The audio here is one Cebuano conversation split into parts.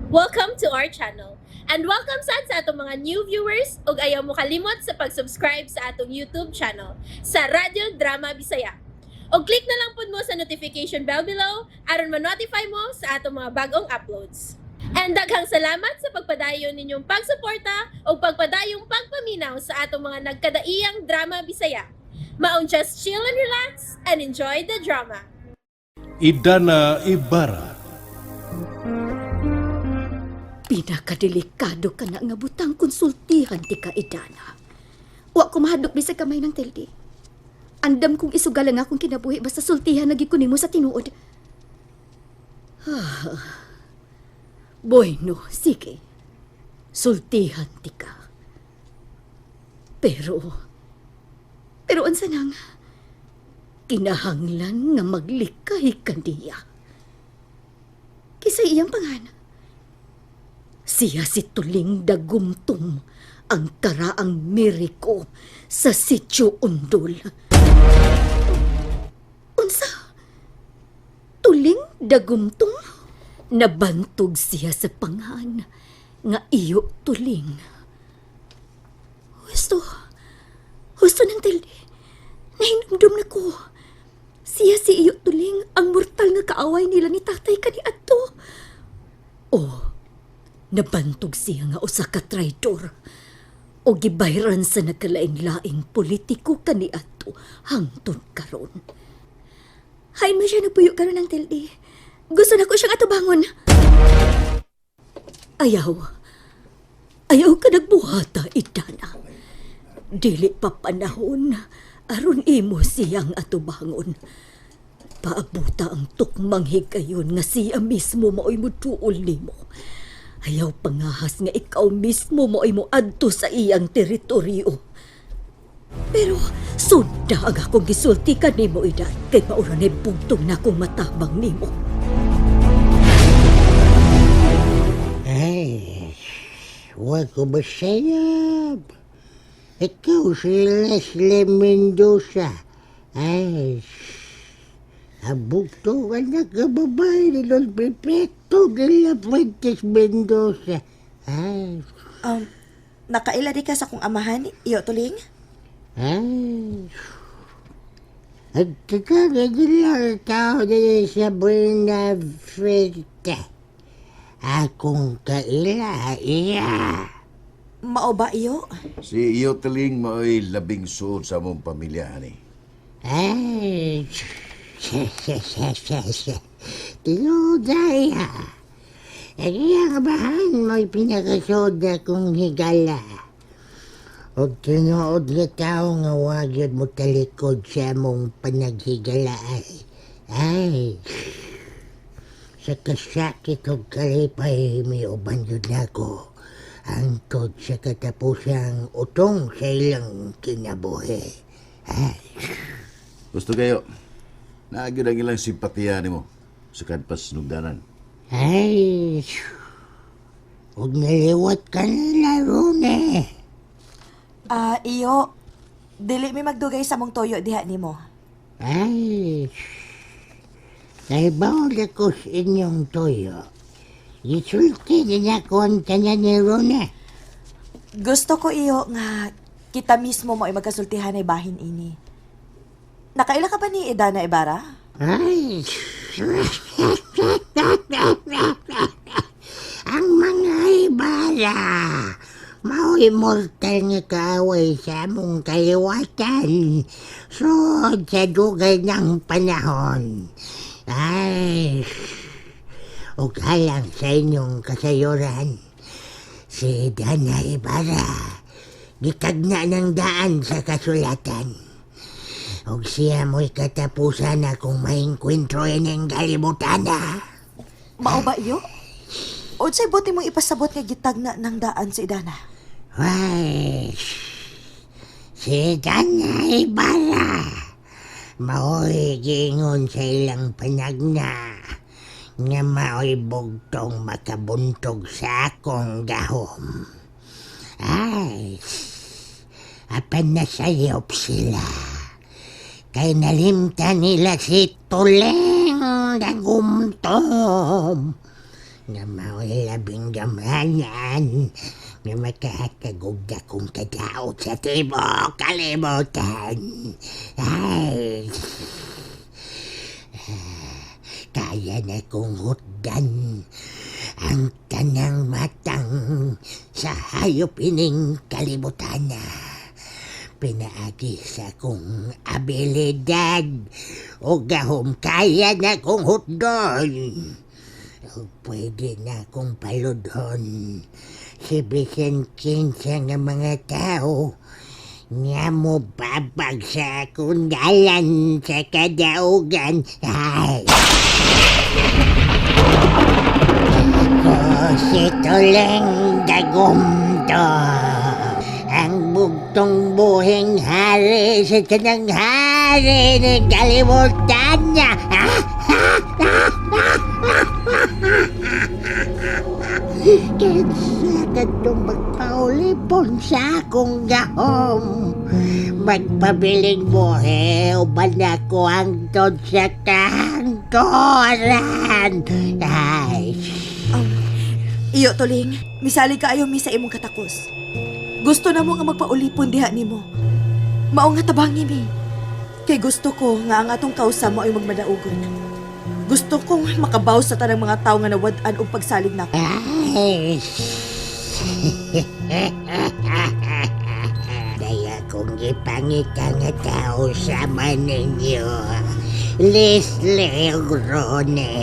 Welcome to our channel. And welcome sad sa atong mga new viewers ug ayaw mo kalimot sa pag-subscribe sa atong YouTube channel sa Radyo Drama Bisaya. Og click na lang pud mo sa notification bell below aron ma-notify mo sa atong mga bagong uploads. And daghang salamat sa pagpadayon ninyong pagsuporta ug pagpadayong pagpaminaw sa atong mga nagkadaiyang drama Bisaya. Maong just chill and relax and enjoy the drama. Idana Ibarra. Pinakadelikado ka na nga butang konsultihan ti ka, Idana. Wa ko mahadlok sa kamay ng tildi. Andam kong isugal ang akong kinabuhi basta sultihan lagi ko nimo sa tinuod. Ah. Bueno, sige. Sultihan ti ka. Pero unsa nang kinahanglan nga maglikay ka niya. Kisay iyang pangan? Siya si Tuling Dagumtum, ang karaang miriko sa Sitio Undol. Unsa? Tuling Dagumtum? Nabantog siya sa pangan nga iyo Tuling. Husto, husto ng tildi. Nahinumdum na ko. Siya si iyo Tuling, ang mortal nga kaaway nila ni tatay kaniadto. Oh, nabantog siya nga usa ka traidor o gibayran sa nagkalain-laing politiko kaniadto hangtod karon. Hain man siya nagpuyo karon ng tildi. Gusto na ko siyang atubangon. Ayaw. Ayaw ka nagbuhata, Idana. Dili pa panahon aron imo siyang atubangon. Paabuta ang tukmang higayon nga siya mismo maoy muduol nimo. Ayaw pangahas nga ikaw mismo maoy mo adto sa iyang teritoryo. Pero sunda ang akong gisulti kanimo, Idan, kay maura na'y bugtong na akong matabang nimo. Ay, wa ko masayab. Ikaw si Leslie Mendoza. Ay, abugto ka na kababae ni Don Perfecto de la Fuentes Mendoza. Ay, Nakaila di ka sa kong amahan, iyo Tuling? ay. At teka, nila tao din sa Buena Vista. Akong kaila, iya. Mao ba iyo? Si iyo Tuling mao'y labing suod sa among pamilya ani. Ay, tinuod ha. Ang iyang abahan mo'y pinakasod na kong higala. O tinuod nga tao nga wag yun mo talikod sa among panaghigala ay. Ay, sa kasakit o kalipay may uban yun ako. Hangtod sa katapusang utong sa ilang kinabuhi. Ay. Gusto kayo, naagyo ang ilang simpatiya nimo sa kadpas nugdanan. Ay, huwag naliwat ka na laro na. Ah, iyo, dili mi magdugay sa mong toyo diha nimo. Ay, naibaw na ko sa inyong toyo. Gisulti niya ko ang tanan ni Rona. Gusto ko iyo nga kita mismo mo ay magkasultihan ay bahin ini. Nakaila ka ba ni Idana Ibarra? Ay, ang mga ibala, mao'y mortal nga kaaway sa among kaliwatan. Sud sa dugay ng panahon. Ay, ug alang sa inyong kasayuran, si Dana Ibarra, gitagna ng daan sa kasulatan. Og siya mo'y katapusan na kung maingkwentro ining kalibutan na. Mao ba iyo? Unsay buti mong ipasabot nga gitagna ng daan si Idana? Ay, si Dana Ibarra, mao'y giingon sa ilang panagna nga mao'y bugtong makabuntog sa akong gahom. Ay, apan nasayop sila. Kay nalimta nila si Tuleng Dagumtom. Nga mao'y labing gamanan nga makahatag og dakong kadaot sa tibuok kalibutan. Ay, kaya na kong hutdan ang tanang matang sa hayop ining kalibutan na. Pinaagi sa kong abilidad o gahom kaya na kong hutdon. O pwede na kong paludhon si bisan kinsa nga mga tao nga mo babag sa akong dalan sa kadaugan. Ay! Ako si Tuleng Dagumto. Ang bugtong buhing hari sa tanang hari ng kalimutan niya. Kinsa kadtong magpaulipon sa akong gahom. Magpabiling buhi, uban ako hangtod sa kahangkoran. Ay, Iyo, Tuling. Misali ka ayo mi sa imong katakos. Gusto na mo nga magpaulipon diha nimo. Mao nga tabangi mi. Kay gusto ko nga ang atong kausa mo ay magmadaugon. Gusto kong makabaw sa tanang mga tao nga nawad-an og pagsalig nako. Ay. Daya kong ipangita nga tao sa ninyo. Leslie ug Rone.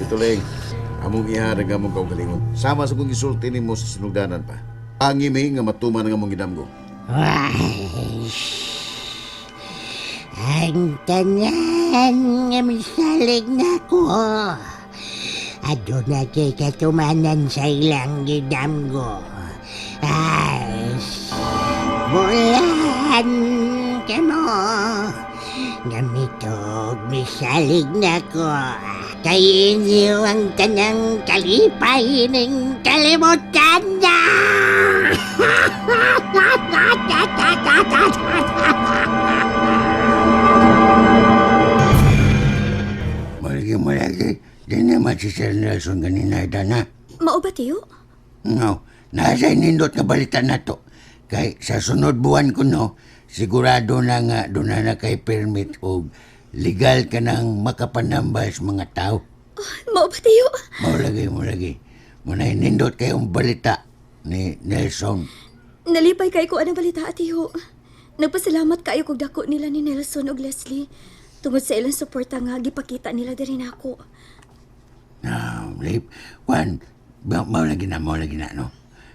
Ito lang, among iharag among kaugalingon. Sama sa kong gisulti nimo sa sinugdanan pa. Ang imi nga matuman ang among gidamgo. Ay. Ang tanan nga misalig na ko. Aduna kay katumanan sa ilang gidamgo. Ay, bulan kamo. Ngamitog misalig na ko. Kay inyo ang tanang kalipay ng kalimutan na. Malagi, malagi. Di naman si Sir Nelson ganina na. Mao ba, tiyo? No, nasa inindot nga balita na to. Kay sa sunod buwan ko no, sigurado na nga doon na na kay permit o legal ka nang makapanambal sa mga tao. Mao ba, tiyo? Maulagi, maulagi. Muna inindot kayong balita ni Nelson. Nalipay kay ko anang balita, tiyo. Nagpasalamat kayo kog dako nila ni Nelson ug Leslie tungod sa ilang suporta nga gipakita nila diri nako. Na, lip, kwan, maulagi na, maulagi na, no?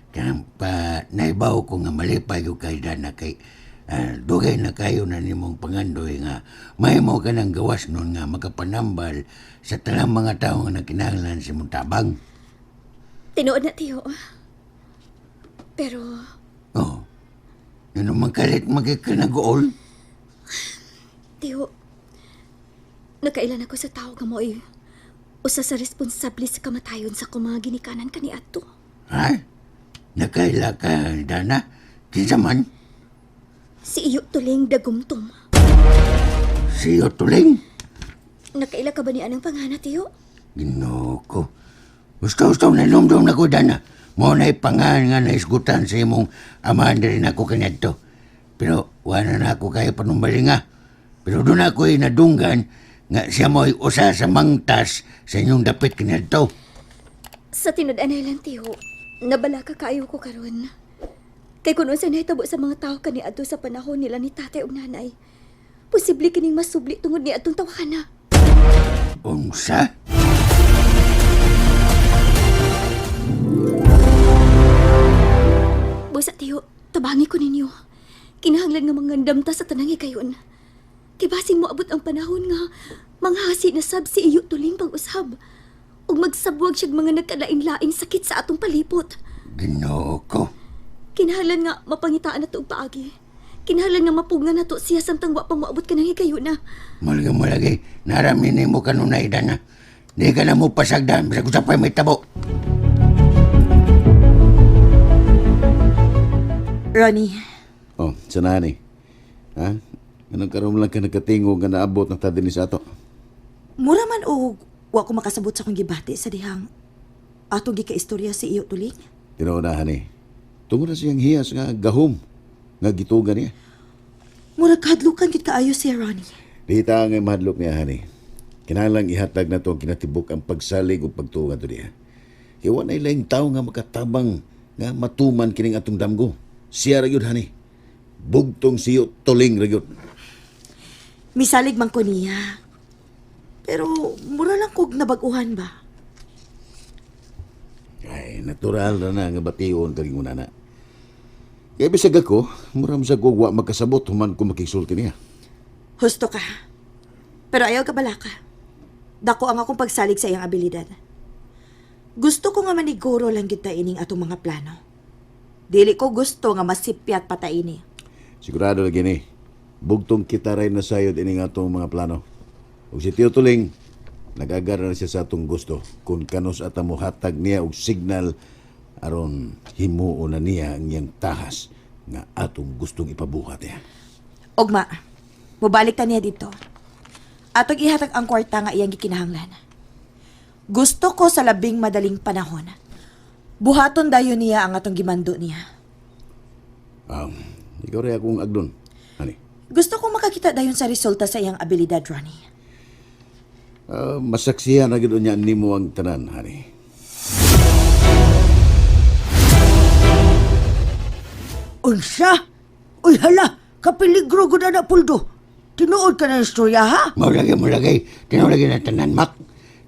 Kanang pa, naibaw ko nga malipay ko kay Dana kay dugay na kayo na nimong pangandoy nga mahimo ka ng gawas nun nga makapanambal sa tanang mga tao nga nakinahanglan sa imong tabang. Tinuod na, tiyo. Pero Oh. Yun ang kalit magkikinagool. tiyo, nakailan ako sa tao nga mo'y usa sa responsable sa kamatayon sa akong mga ginikanan kaniadto. Ha? Nakaila ka, Dana? Kinsa man? Si Iyo Tuling Dagumtum. Siyo tuling? Nakaila ka ba ni anang pangana, tiyo? Ginoo ko. Gusto-gusto na lumdum na ko, Dana. Mo na ipangan nga naisgutan sa imong amahan diri na ako kanyadto. Pero wala na ako kayo panumbalinga. Pero doon ako ay nadunggan nga siya mo'y usa sa mangtas sa inyong dapit kanyadto. Sa tinud-anay lang, tiyo, nabala ka kaayo ko karon. Kay kung unsa nahitabo sa mga tao kaniadto sa panahon nila ni tatay ug nanay, posible kining masubli tungod ni atong tawhana. Unsa? Busa, tiyo, tabangi ko ninyo. Kinahanglan nga mangandam ta sa tanang higayon. Kay basin mo abot ang panahon nga manghasi na sab si iyo tuling pag-usab. Ug magsabwag siyag mga nagkalain-laing sakit sa atong palipot. Ginoo ko. Kinahanglan nga mapangitaan na to og paagi. Kinahanglan nga mapugnan na to siya samtang wa pa moabot ka ng higayon na. Malagi, malagi. Narami ni mo kanunay, Dana. Di ka na mo pasagdan. Bisa ko sa may tabo. Ronnie, Oh, sanahan eh. Ha? Anong karon lang ka nagkatingog nga naabot na ta dinhi sa ato? mura man og wa ko makasabot sa akong gibati sa dihang Atong gikaistorya si iyo tuling. Tinuod na, honey. Tungod na siyang hiyas nga gahom nga gituga niya. Murag kahadlukan gid kaayo siya, Ronnie. Di ta nga mahadlok niya, honey. Kinahanglang ihatag na to ang kinatibuk ang pagsalig o pagtuo ngadto niya. Kay wa nay laing tawo nga makatabang nga matuman kining atong damgo. Siya ra gyud, honey. Bugtong siyo tuling ra gyud. Misalig man ko niya. Pero mura lang kog nabag-uhan ba? Ay, natural ra na nga bation kag ingon ana. Kay bisag ako, mura man sa wa magkasabot human ko makigsulti niya. Husto ka. Pero ayaw ka balaka. Dako ang akong pagsalig sa iyang abilidad. Gusto ko nga maniguro lang gyud ta ining atong mga plano. Dili ko gusto nga masipyat pa ta ini. Sigurado lagi ni. Bugtong kita rin na sayod ining atong mga plano. Ug si Tio Tuling, nag-agar na siya sa atong gusto kung kanus at hatag niya og signal aron himuo na niya ang iyang tahas nga atong gustong ipabuhat niya. Ugma, mubalik ta niya dito. Atong ihatag ang kwarta nga iyang gikinahanglan. Gusto ko sa labing madaling panahon. Buhaton dayon niya ang atong gimando niya. Ikaw rin akong agdon. Ani? Gusto ko makakita dayon sa resulta sa iyang abilidad, Ronnie. Masaksihan na gid niya nimo ang tanan, hani. Unsa? Uy hala, kapeligro gud ana Puldo. Tinuod ka ng istorya ha? Maulagay, maulagay. Tinulagay na tanan, Mak.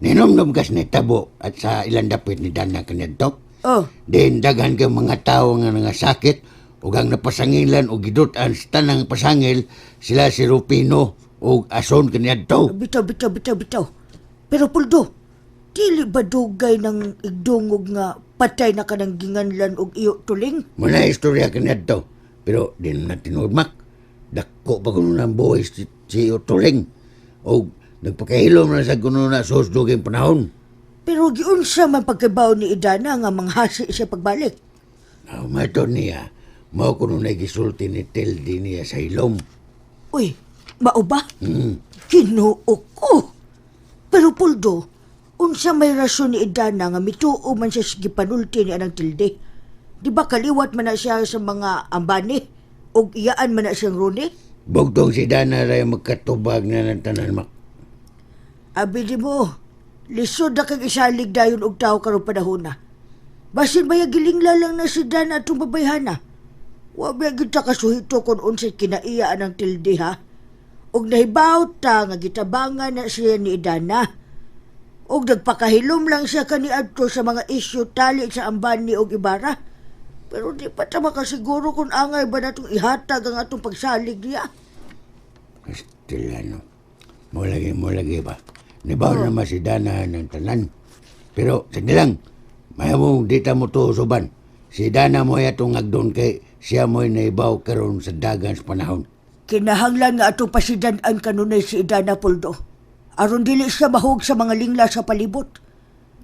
Ninomnom kas ni tabo at sa ilang dapit ni Dana kaniadto. Oh. Din daghan kay mga tao nga nangasakit ug ang napasangilan o gidutan sa tanang pasangil sila si Rupino ug Ason kaniadto. Bitaw, bitaw, bitaw, bitaw. Pero Puldo, dili ba dugay ng igdungog nga patay na ka ng ginganlan og iyo tuling? Muna istorya kaniadto. Pero di na tinuod, Mak. Dako pa kuno ng buhay si Utuling. O nagpakahilom na sa kuno na sus duging panahon. Pero giunsa man pagkabaw ni Idana nga manghasi siya pagbalik. Aw, mato niya, mao kuno na gisulti ni Tildi niya sa ilom. Uy, mao ba? Ginoo ko. Pero Puldo, unsa may rason ni Idana nga mituo man siya sa gipanulti ni anang tilde? Di ba kaliwat man na siya sa mga ambani? Og iyaan man na siyang runi? Bugtong si Dana ray magkatubag na ng tanan mak. Abi di mo, lisod na kang isalig dayon og tao karong panahon na. Basin ba gilingla lang na si Dan atong babayhana? Wa ba gyud ta kasuhito kung unsay kinaiya anang tilde ha? Og nahibaw ta nga gitabangan na siya ni Idana. Og nagpakahilom lang siya kaniadto sa mga isyu tali sa ambani og Ibarra. Pero di pa ta makasiguro kung angay ba natong ihatag ang atong pagsalig niya. Kastila no. Mulagi, mulagi ba? Nibaw naman si Dana ng tanan. Pero, sige lang, mayamong di ta mo to usuban. Si Dana mo atong agdon kay siya mo'y naibaw karon sa dagan sa panahon. Kinahanglan nga atong pasidan-an kanunay si Idana Poldo. Aron dili siya mahug sa mga lingla sa palibot.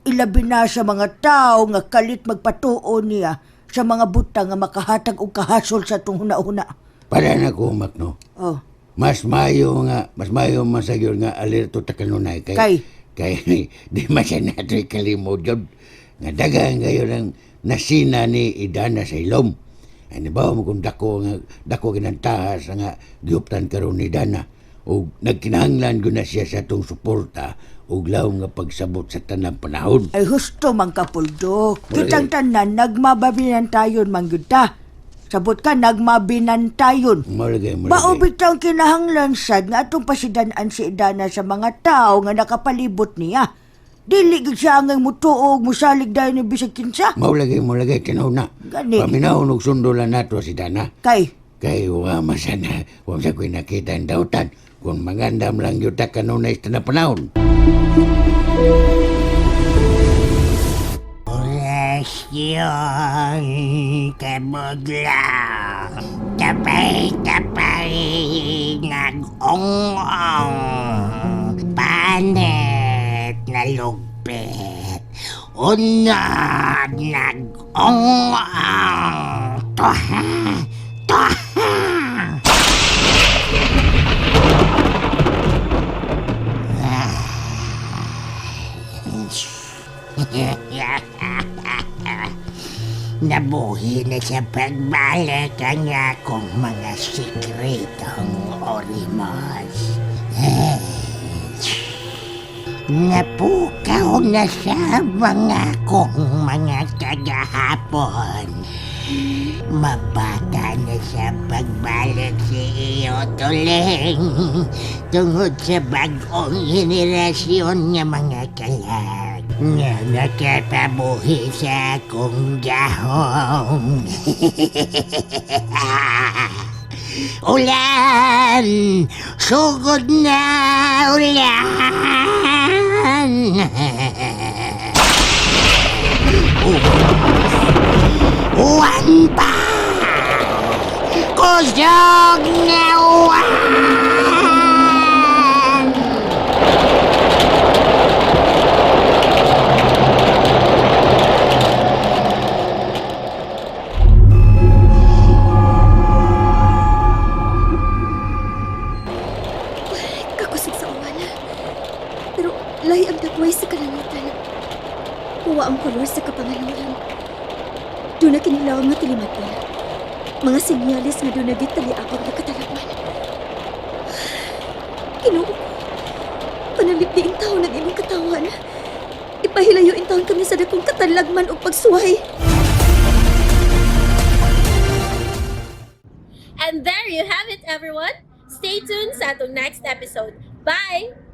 Ilabi na sa mga tao nga kalit magpatuo niya sa mga butang nga makahatag og kahasol sa atong huna-huna. Para na ko no. Oh, Mas mayo masagyon nga alerto ta kanunay kay Kay? kay di man siya nato'y kalimod yun. Nga dagan kayo ng nasina ni Idana sa ilom. Ay nibaw mo kung dako nga dako ginantahas nga giuptan karon ni Dana ug nagkinahanglan gyud na siya sa atong suporta ug lawom nga pagsabot sa tanang panahon. Ay husto man ka, Poldo. Wala Kitang tanan, nagmababinantayon man gyud ta. Sabot ka, nagmabinantayon. Mao lagi, mao lagi. Mao bitaw kinahanglan sad nga atong pasidan-an si Idana sa mga tao nga nakapalibot niya. Dili gid siya angay mutuog musalig dayon ni bisag kinsa. Mao lagi, mao lagi tinaw na. Gani. Paminaw og sundulan nato si Dana. Kay Kay wa man sana, wa man sa ko'y nakita ang dautan. Kung magandam lang yuta kanunay sa na panahon. Orasyon kabugla. Tapay-tapay nag-ong-ong. Panet na lugpit. Unod nag-ong-ong. Toha! Toha! Nabuhi na sa pagbalik ang akong mga sikretong orimos. Napukaw na sa mga kong mga kagahapon. Mabata na sa pagbalik si iyo tuling tungod sa bagong henerasyon nga mga kalag nga nakapabuhi sa akong gahong. Ulan! Sugod na ulan! Uwan pa! Kusog na uwan! Kakusog sa uwan. Pero lahi ang dagway sa kalangitan. Puwa ang kolor sa kapangaluran. Doon na kinilaw nga tilimaton. Mga sinyalis nga doon na gitaliabot nga katalagman. Kinoo ko. Panalipdi in taon ang imong katawan. Ipahilayo in taon kami sa dakong katalagman o pagsuway. And there you have it, everyone. Stay tuned sa atong next episode. Bye!